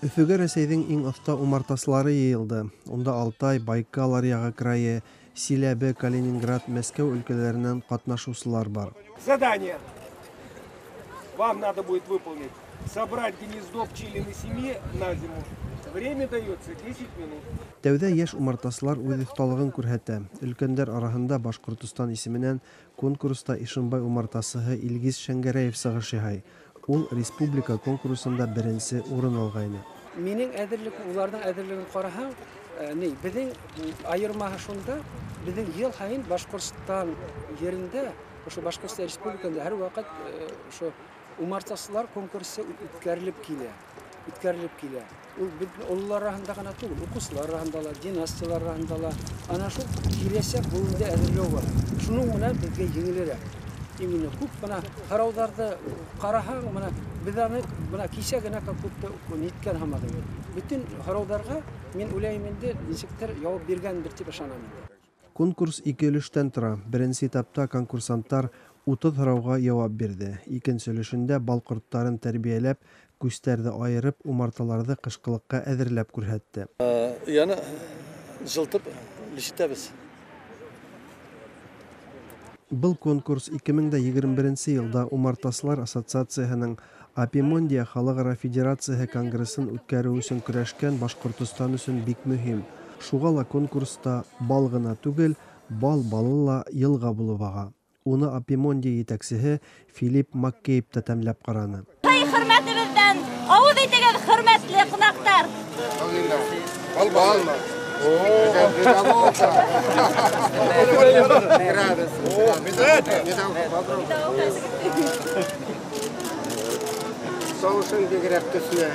Өфөгә Рәсәйҙең иң оҫта умартасылары йыйылды. Унда Алтай, Байкал аръяғы крайы, Силәбе, Калининград, Мәскәү өлкәләренән ҡатнашыусылар бар. Задание вам надо будет выполнить. Собрать гнездо пчелиной семьи на зиму. Время дается 10 минут. Тәүҙә йәш умартасылар үҙ оҫталығын күрһәтә. Өлкәндәр араһында Башҡортостан исеменән конкурста Ишембай умартасыһы Илгиз Шәңгәрәев сығыш яһай. Ул республика конкурсында беренсе урын алғайны. Минең әҙерлек, уларҙың әҙерлеген ҡараһаң, ни, беҙҙең айырмаһы шунда, беҙҙең йыл һайын Башҡортостан ерендә, ошо Башҡортостан Республикаһында һәр ваҡыт ошо умартасылар конкурсы үткәрелеп килә. Үткәрелеп килә. Ул беҙ ололар араһында ғына түгел, уҡыусылар араһында ла, династиялар араһында ла. Ана шул киләсәк быуынды әҙерләү бар. Шуның менән беҙгә еңелерәк. Именно күп бына һорауҙарҙы ҡараһаң, бына беҙ аны бына кисә генә күпте ниткән һымаҡ инде. Бөтөн һорауҙарға мин уйлайым инде, нисектер яуап биргәндер тип ышанам инде. Конкурс ике өлөштән тора. Беренсе этапта конкурсанттар 30 һорауға яуап бирҙе. Икенсе өлөшөндә бал ҡорттарын тәрбиәләп, күстәрҙе айырып, умарталарҙы ҡышҡылыҡҡа әҙерләп күрһәтте. Яны жылтып лишитәбеҙ. Был конкурс 2021 йылда Умартасылар ассоциацияһының Апимондия Халыҡ-ара федерацияһы конгрессын үткәреү өсөн көрәшкән Башҡортостан өсөн бик мөһим. Шуға ла конкурста бал ғына түгел, бал балы ла йылға булып аға. Уны Апимондия етәксеһе Филипп Маккейб та тәмләп ҡараны. Һый хөрмәтебеҙҙән ауыҙ итегеҙ, хөрмәтле ҡунаҡтар. Бал бал. Соусын бигерәк төҫлө.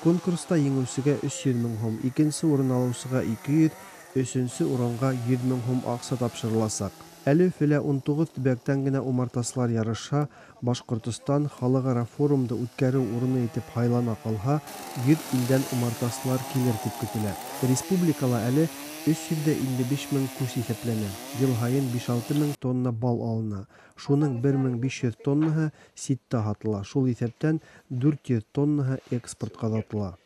Конкурста еңеүсегә 300 мең һум, икенсе урын алыусыға 200, өсөнсө урынға 100 мең һум аҡса тапшырыласаҡ. Әле Өфөлә 19 төбәктән генә умартасылар ярышһа, Башҡортостан халыҡ-ара форумды үткәреү урыны итеп һайлана ҡалһа, 100 илдән умартасылар килер тип көтөлә. Республикала әле 355 мең күс иҫәпләнә. Йыл һайын биш-алты мең тонна бал алына. Шуның 1500 тоннаһы ситтә һатыла. Шул иҫәптән 400 тоннаһы экспортҡа оҙатыла.